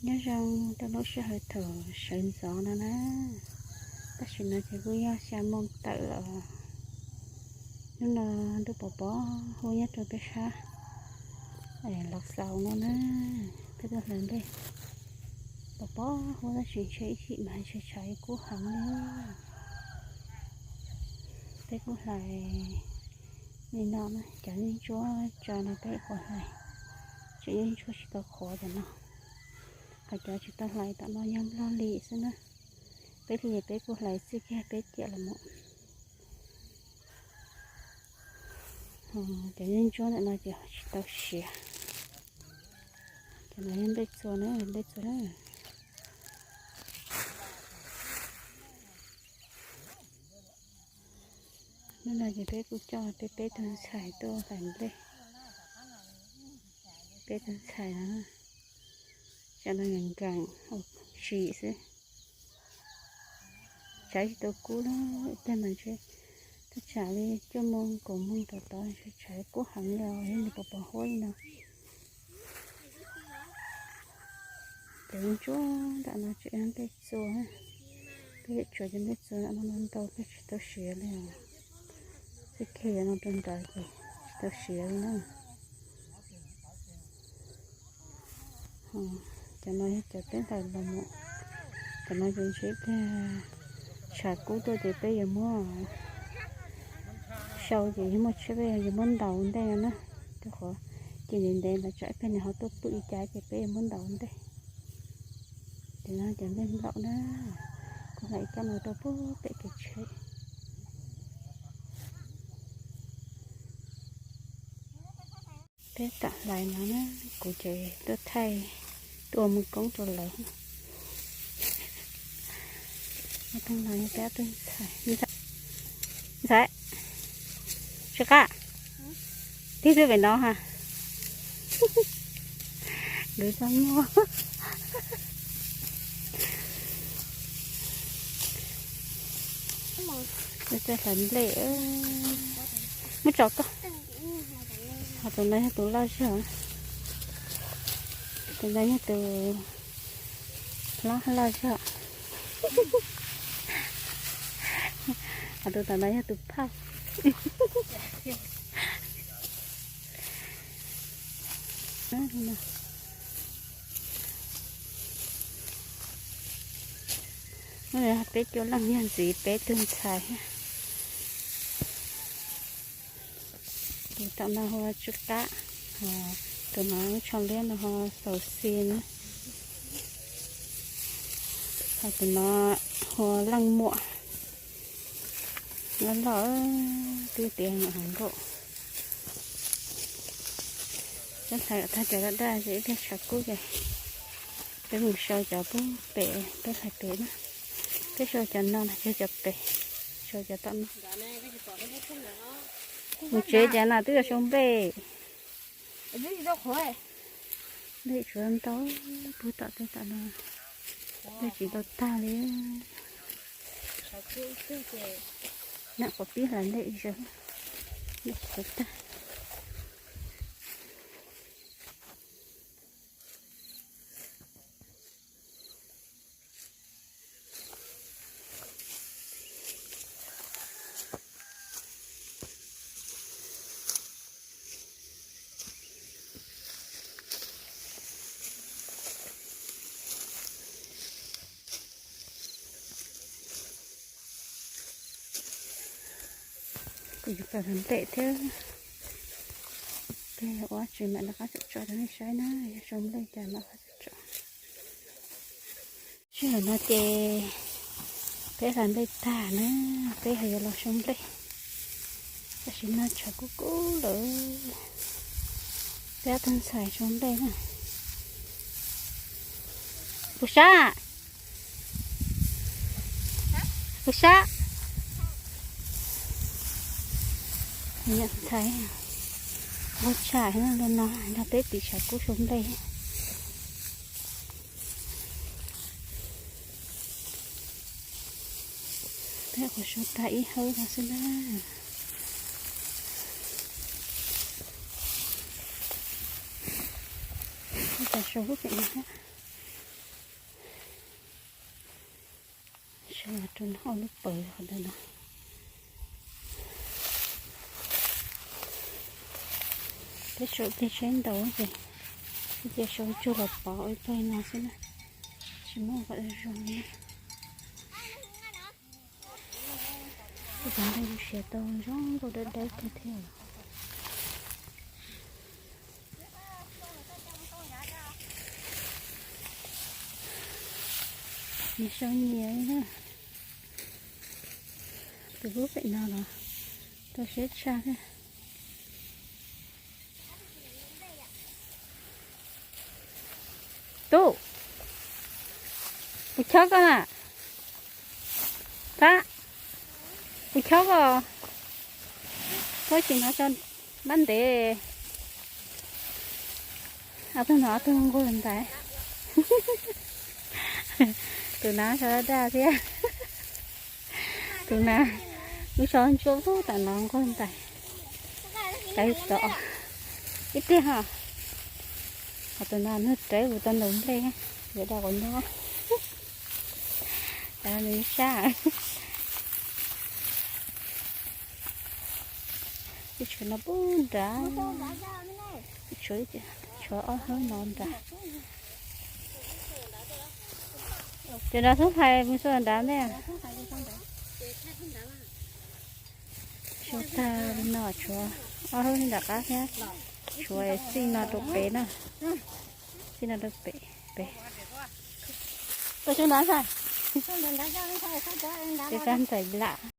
Nyob zoo rau lub sij hawm thaum sawv ntxov no na, tam sim no ces kuj yog xya moo tawm lawm. Hnub no ntuj pom pom huab nyob rau peb sab Los Xaus no na, peb tuaj hlais nplej. Pom pom huab tab sis ntshe ib chim mas ntshe tshav kub heev li. Peb kuj hlais li no na, cov yeeb ntsuab tso no peb kuj hlais, tseem yeej ntsuab tsis tau qhuav cov no. Ho cov tsis tau hlais tom no yog nplog li xwb na. Peb li peb kuj hlais txij kiag peb ciam los mus. Cov yeeb ntsuab ntawm no ces tsis tau siav. Cov no yog nplej txua na, nplej txua na. Hnub no ces peb kuj coj peb peb tug ntxhais tuaj hlais nplej. Peb tug ntxhais no, tsam no nkees nkees, sim xwb. Tshav tsis tau kub na, ib pliag mas ntshe thaj tsam li cuaj moo kaum moo rau tod ntshe tshav kub heev li os, yog nws pom pom huab li no. Cov ntsuab nram no tseem yog nplej txua, peb yuav tshuav cov nplej txua nram no ntau ntau peb tsis tau siav li os. Txij kiag no rau nrad ces tsis tau siav li na. Cov no yog cov peb hlais los mus. Cov no ces ntshe ib pliag tshav kub tuaj ces peb yuav muab sau ces yuav muaj tshiab peb yuav muab ntaus ua ntej no na. Rau qhov ces ntev ntev lawm tsam ib pliag nws ho tuaj pw ib cav ces peb yuav muab ntaus ua ntej. Ces no cov nplej nplaum na, kuv hlais ib kab no rau pem pem kev tsheb. Peb tam hlais no na, kuv ces tuaj thaij, tuaj ua moo koob rau lawv. Ob tug no yog peb ob tug ntxhais. Ntxhais, tsis qab, tig twb pem no ha. Nkawd txaj muag. Txaj hlais nplej. Muab tso koj. Ho tus no yog tus loj zog. Tus no yog tus hlob loj zog. Ho tus tom no yog tus phauj. Peb cuaj leej yog ntxiv peb tug ntxhais. Tus tom no hu ua Tsw Qab, tus no tsho liab no hu ua Xaus Xi na, ho tus no hu ua Leej Muam. Loj loj twb tiav nyuam heev nkaus. Peb hlais tag cov daj daj ces ib pliag tshav kub ces peb mus sau cov pub pem, peb hlais pem na. Peb sau cov no los yog cov pem, sau cov tom no. Mus tsev ces no twb yuav sau nplej. Nplej tsuav ntau, pub tom tej tom no, nplej tsis tau tag li. Nyob qhov pib hlais nplej ib zaug, nplej tsis tau tag. Kuv yuav kawm hlais nplej thiab, ua tsis mam rov qab tsom tsom rau nej saib na, yog sau nplej cas mam rov qab tsom tsom. Sij hawm no ces peb hlais nplej tag na, peb ho yuav los sau nplej. Tam sim no tshav kub kub lawm, peb ob tug ntxhais sau nplej na. Puas sab? Puas sab? Ntxhais ua tshais no, nrog peb tiv tshav kub sau nplej. Peb qhuav sau tag ib hawb no xwb na. Ib tsam sau lub pem no thiab. Rau no ua lub pawg qhov ntawd no. Peb sau pliag tsheb ntau ces, cia sau ib tug los pov ua ib pawg no xwb na. Tsis muaj kom zoo li. Tus ntawd siav tau zoo nkauj dawb dawb tiag thiab. Nws sau nyias li na. Tus lub pem no los rau siab tshaj thiab. Tub, kuv chob koj na. Tab, kuv chob koj. Muab tsis hnov tso, npab ntev. Ob tug no ob tug nquag ntais. Tus no sau daj daj thiab. Tus na, lub sau ntsuab pug tam no nquag ntais. Tawv tom ib pliag ho. Ho tus no nug rawv kuv tau ntaus nplej, yuav daj quav nyob. Nws sab. Ib tshuav no pub nrad, ib tshuav, tshuav ob hawb no nrad. Ces nrad xub phais mus xub nrad ntej. Xub tag li no tshuav ob hawb nram qab thiab, tshuav xij no rau pem na, xij no rau pem, pem. Tau xub nrad ntxhais, peb kab ntxhais lam.